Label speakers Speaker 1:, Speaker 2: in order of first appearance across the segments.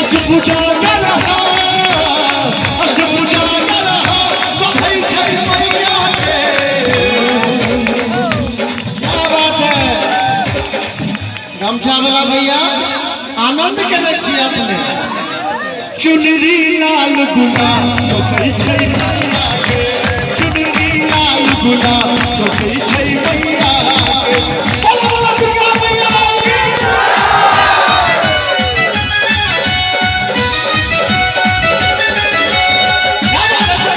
Speaker 1: अष्टभुजा अष्टभुजा शोभै छै मैया के। क्या बात है। गमछा वाला भैया आनंद केने छी अपने। चुनरी लाल गुलाब शोभै छै मैया के, चुनरी लाल गुलाब शोभै छै मैया के। बोलो बोलो दुर्गा मैया की। क्या बात है।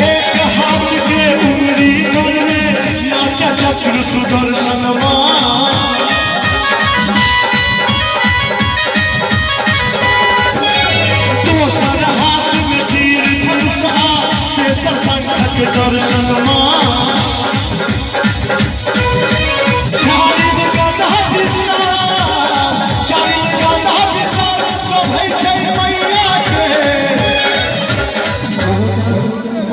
Speaker 1: एक हाथ के उंगली करने नाचा चक्र सुदर्शन। दोसर हाथ में तीर धनुष, तेसर शंख के दर्शन। चारिम गदा विशाल, चारिम गदा विशाल शोभै छै मैया के।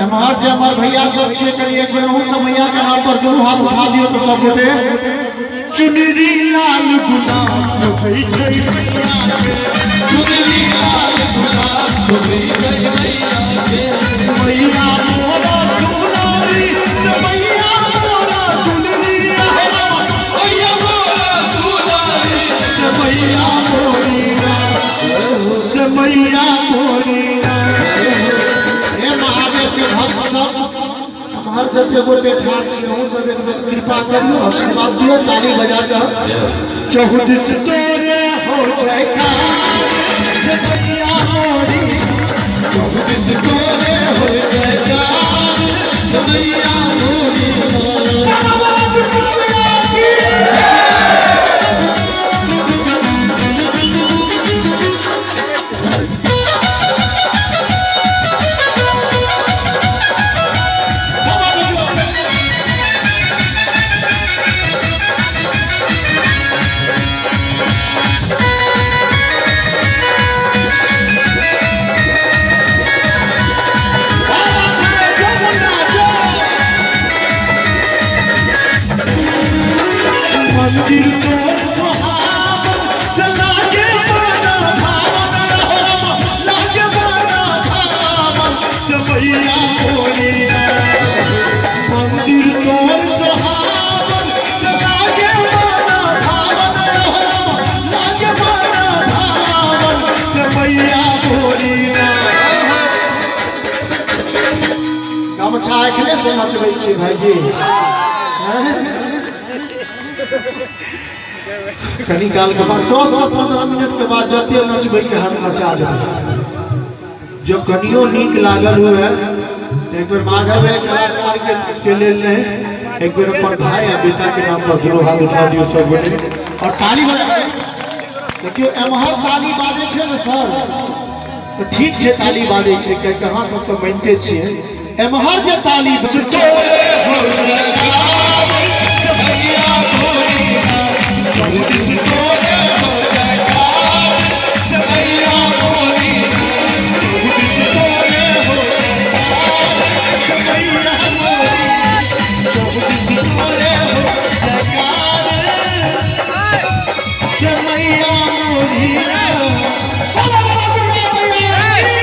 Speaker 1: एम्हर जे हमर भैया सब छियै, कनि एक बेर अहूँ सब मैया के नाम पर दुनू हाथ उठा दियौ तऽ सब गोटे। चुनरी लाल गुलाब शोभै छै मैया के, चुनरी लाल गुलाब शोभै छै मैया के। मैया मोरा सुनारी से मैया मोरा दुलरी आहे, मैया मोरा दुलारी से मैया मोरी से मैया मोरी। हे महादेव के भक्त सब, हर जते गोटे ठाढ़ छी, अहूँ सब एक बेर कृपा करियौ, आशीर्वाद दियौ ताली बजा कऽ। चहुदिस तोरे हो जयकार से मैया मोरी, चहुदिस तोरे हो जयकार से मैया मोरी। बोलो बोलो दुर्गा मैया की। मंदिर तोर सोहावन से लागे मन भावन रहो, लागे मन भावन से मैया मोरी। मंदिर तोर सोहावन से लागे मन भावन रहो, लागे मन भावन से मैया मोरी। गमछा एखने से नचबै छी भाईजी। कनी काल के बाद, 10 से 15 मिनट के बाद जते नचबै के हम नचा देबै। जो कनियो नीक लागल हुए तऽ एक बेर माधव रे कलाकार के लेल ने एक बेर अपन भाई आ बेटा के नाम पर दुनू हाथ उठा दियौ सब गोटे और ताली बजा। देखियौ, एम्हर ताली बाजै छै ने सर, तऽ ठीक छै ताली बाजै छै, कियाकि अहाँ सब तऽ मानिते छियै। एम्हर जे ताली तोरे हो जयकार से मैया मोरी, चहुदिस तोरे हो जयकार से मैया मोरी, चहुदिस तोरे हो जयकार से मैया मोरी, चहुदिस तोरे हो जयकार से मैया मोरी। बोलो बोलो दुर्गा मैया की।